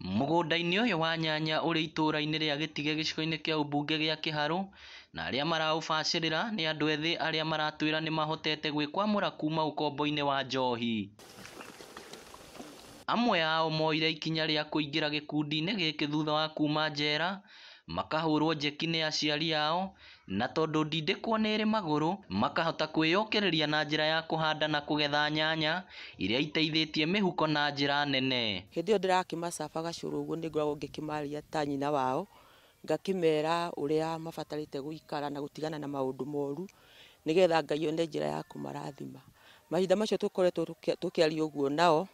Mũgũnda-inĩ ũyũ wa nyanya ũrĩ itũũra-inĩ rĩa Gĩtige gĩcigo-inĩ kĩa ũmbunge gĩa Kĩharũ, na arĩa maraũbacĩrĩra nĩ andũ ethĩ arĩa maratwĩra nĩ mahotete gwĩkwamũra kuma ũkombo-inĩ wa njohi. Amwe ao moire ikinya rĩa kũingĩra gĩkundi-inĩ gĩkĩ thutha wa kuma njera, makahũrwo njeki nĩ aciari ao, na tondũ ndindĩkwo nĩ ĩrĩ magũrũ, makahota kwĩyũkĩrĩria na njĩra ya kũhanda na kũgetha nyanya iria iteithĩtie mĩhuko na njĩra nene. Hĩndĩ ĩyo ndĩrakĩmacaba gacũrũ ũguo nĩ ngoragwo ngĩkĩmaria ta nyina wao, ngakĩmera ũrĩa mabatarĩte gũikara na gũtigana na maũndũ moru, nĩgetha Ngai one njĩra ya kũmarathima. Mahinda macio tũkoretwo tũkĩaria ũguo nao,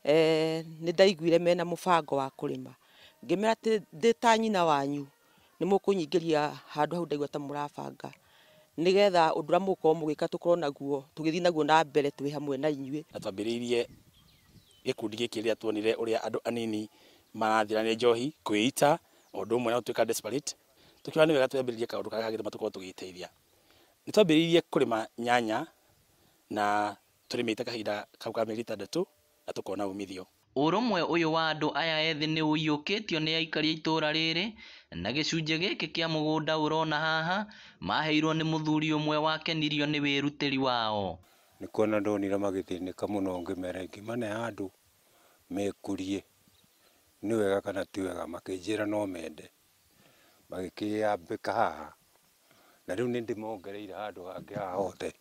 nĩ ndaiguire mena mũbango wa kũrĩma. Ngĩmera atĩ ndĩ ta nyina wanyu, nĩ mũkũnyingĩria handũ hau ndaigua ta mũrabanga, nĩgetha ũndũ ũrĩa mũgũkorwo mũgĩka tũkorwo naguo, tũgĩthiĩ naguo na mbere twĩ hamwe na inyuĩ. Na twambĩrĩirie gĩkundi gĩkĩ rĩrĩa tuonire ũrĩa andũ anini marathira nĩ njohi, kwĩita, o ũndũ ũmwe na gũtuĩka desperate. Tũkiona nĩ wega twambĩrĩrie kaũndũ karĩa kangĩtũma tũkorwo tũgĩteithia. Nĩ twambĩrĩirie kũrĩma nyanya na tũrĩmĩte kahinda kau ka mĩeri 6 na tũkona umithio. Ũrũmwe ũyũ wa andũ aya ethĩ nĩ ũiyũkĩtio nĩ aikari a itũũra rĩrĩ, na gĩcunjĩ gĩkĩ kĩa mũgũnda ũrona haha maheirwo nĩ mũthuri ũmwe wakenirio nĩ wĩrutĩri wao. Nĩ kuona ndonire magĩthĩnĩka mũno ngĩmera ingĩmane handũ mekũrie nĩ wega kana ti wega, makĩnjĩra no mende, magĩkĩambĩka haha na rĩu nĩ ndĩmongereire handũ hangĩ haha hothe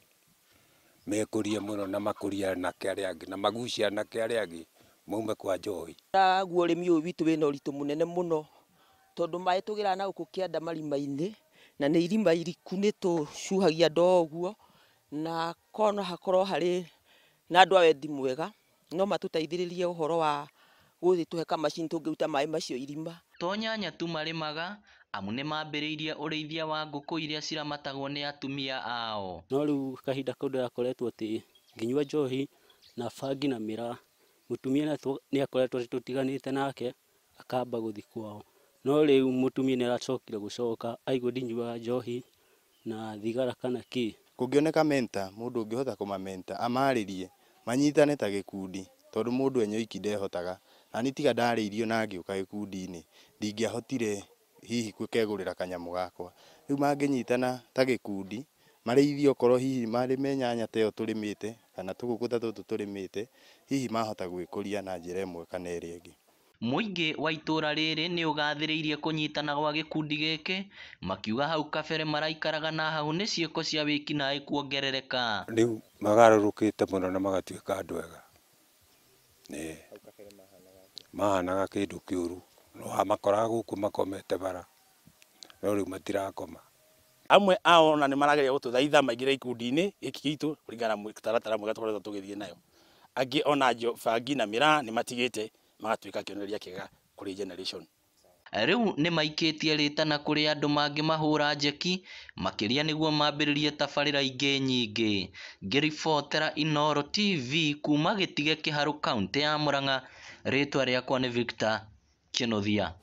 mekũrie mũno na makũrie anake arĩa angĩ na magucie anake arĩa angĩ maume kwa njohi. Naguo ũrĩmi ũyũ witũ wĩna ũritũ mũnene mũno, tondũ maĩ tũgĩraga na gũkũ kĩanda marima-inĩ, na nĩ irima iriku nĩ tũcuhagia ndoo ũguo, na korwo no hakorwo harĩ na andũ a wendi mwega, no matũteithĩrĩrie ũhoro wa gũgĩtũhe kamacini tũngĩruta maĩ macio irima. To nyanya tu marĩmaga, amu nĩ mambĩrĩirie ũrĩithia wa ngũkũ iria ciramatagwo nĩ atumia ao. No rĩu kahinda kau ndĩrakoretwo atĩ ngĩnyua njohi na bangi na mĩraa, mũtumia nĩ akoretwo tũtiganĩte nake akamba gũthiĩ kwao. No rĩu mũtumia nĩ aracokire gũcoka aigua ndinyuaga njohi na thigara kana kĩ. Kũngĩoneka mentor, mũndũ ũngĩhota kũmamenta, amarĩrie, manyitane ta gĩkundi, tondũ mũndũ enyoiki ndehotaga. Na niĩ tiga ndarĩirio na ngĩũka gĩkundi-inĩ, ndingĩahotire hihi kwĩkegũrĩra kanyamũ gakwa. Rĩu mangĩnyitana ta gĩkundi, marĩithie okorwo hihi marĩme nyanya ta ĩyo tũrĩmĩte, kana tũgũkũ ta tũtũ tũrĩmĩte, hihi mahota gwĩkũria na njĩra ĩmwe kana ĩrĩa ĩngĩ. Mũingĩ wa itũũra rĩrĩ nĩ ũgathĩrĩirie kũnyitana gwa gĩkundi gĩkĩ, makiuga hau kabere maraikaraga na hau nĩ ciĩko cia wĩkinaĩ kuongerereka. Rĩu magarũrũkĩte mũno na magatuĩka andũ ega. Ĩĩ. Mahanaga kĩndũ kĩũru, no wamakoraga gũkũ makomete bara, no rĩu matirakoma. Amwe ao ona nĩ marageria gũtũthaitha maingĩre ikundi-inĩ gĩkĩ gitũ kũringana na mũtaratara mwega tũkoretwo tũgĩthiĩ nayo. Angĩ ona bangi na mĩraa nĩ matigĩte magatuĩka kĩonereria kĩega kũrĩ generation. Rĩu nĩ maikĩtie rĩtana kũrĩ andũ mangĩmahũra njeki makĩria nĩguo mambĩrĩrie tabarĩra ingĩ nyingĩ. Ngĩribotera Inooro TV kuma Gĩtige Kĩharũ kaũntĩ ya Murang'a, rĩtwa rĩakwa nĩ Victor Kĩnuthia.